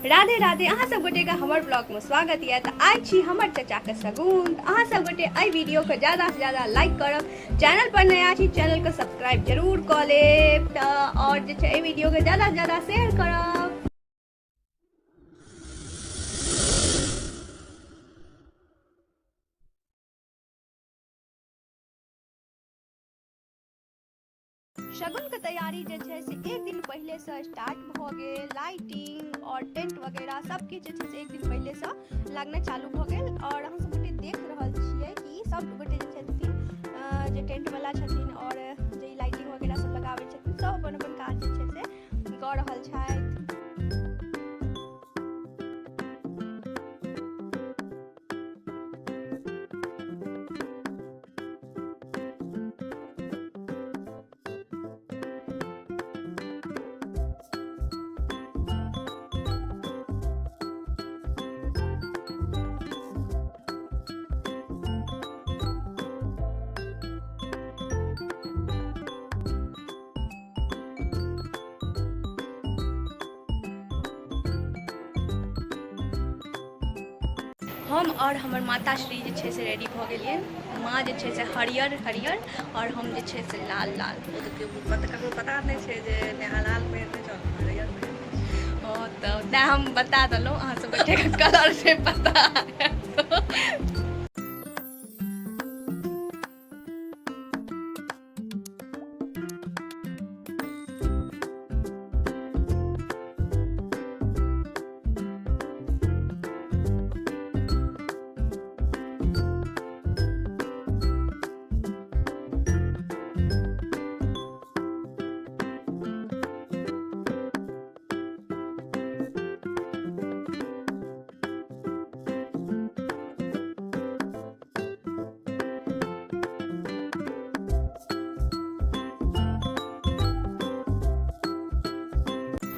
राधे राधे, अहाँ सब गोटे के हमर ब्लॉग में स्वागत यऽ। तऽ आइ छी हमर चचा के सगुन। तऽ अहाँ सब गोटे एहि वीडियो के ज्यादा से ज्यादा लाइक करब, चैनल पर नया छी चैनल के सब्सक्राइब जरूर कऽ लेब, तऽ और जे छै एहि वीडियो के ज्यादा से ज्यादा शेयर करब। शगुनके तैयारी जे छै से एक दिन पहिलेसँ स्टार्ट भऽ गेल। लाइटिंग आओर टेंट वगैरह सब किछु जे छै से एक दिन पहिलेसँ लगनाइ चालू भऽ गेल। आओर अहाँ सब गोटे देख रहल छियै कि सब गोटे जे छथिन, जे टेंटवला छथिन आओर जे लाइटिंग वगैरह सब लगाबै छथिन, सब अपन अपन काज जे छै से कऽ रहल छथि। हम आओर हमर माताश्री जे छै से रेडी भऽ गेलियै। माँ जे छै से हरियर हरियर आओर हम जे छै से लाल लाल। ओ तऽ केओ पता, ककरो पता नहि छै जे नेहा लाल पहिरने छै आओर हरियर पहिरने छै। ओ तऽ तेँ हम बता देलहुँ, अहाँ सब गोटेके कलर से पता।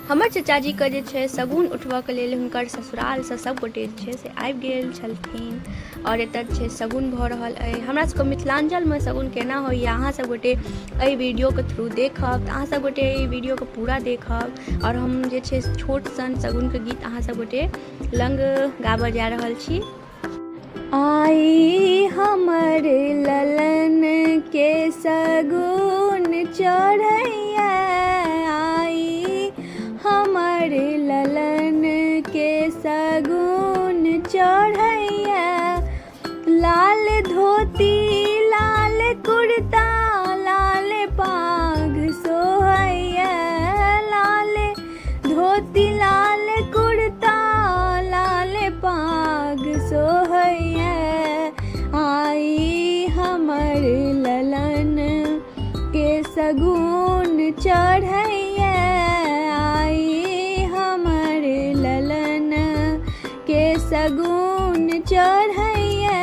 हमर चचाजीके जे छै शगुन उठबऽके लेल हुनकर ससुरालसँ सब गोटे जे छै से आबि गेल छलखिन आओर एतऽ छै शगुन भऽ रहल अइ। हमरा सबके मिथिलाञ्चलमे शगुन केना होइए, अहाँ सब गोटे एहि वीडियोके थ्रू देखब। तऽ अहाँ सब गोटे एहि वीडियोके पूरा देखब आओर हम जे छै छोट सन शगुनके गीत अहाँ सब गोटे लग गाबऽ जा रहल छी। आई हमर ललन के सगुन चढ़ैया, आई हमर ललन के सगुन चढ़ैया, लाल धोती लाल कुर्ता लाल पाग सोहैया, लाल धोती लाल कुर्ता लाल पाग सोहैया, आई हमर ललन के सगुन चढ़ैया, आई हमर ललन के सगुन चढ़ैया।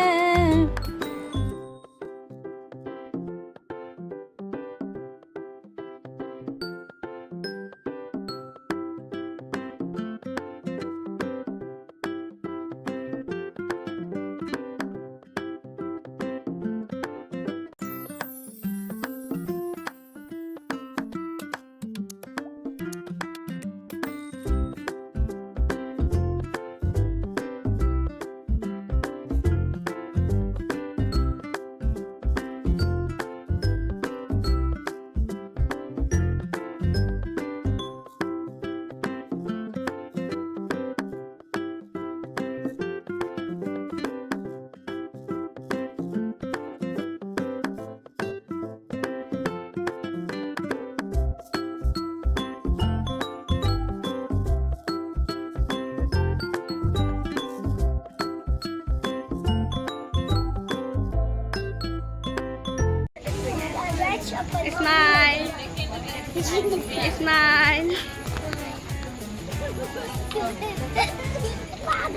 Smile smile.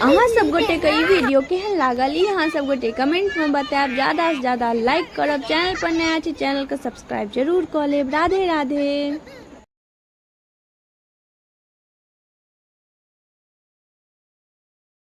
अहाँ सब गोटे के ई वीडियो केहन लागल, ई अहाँ सब गोटे कमेंट में बतायब। ज्यादा से ज्यादा लाइक करब, चैनल पर नया छी चैनल के सब्सक्राइब जरूर कऽ लेब। राधे राधे।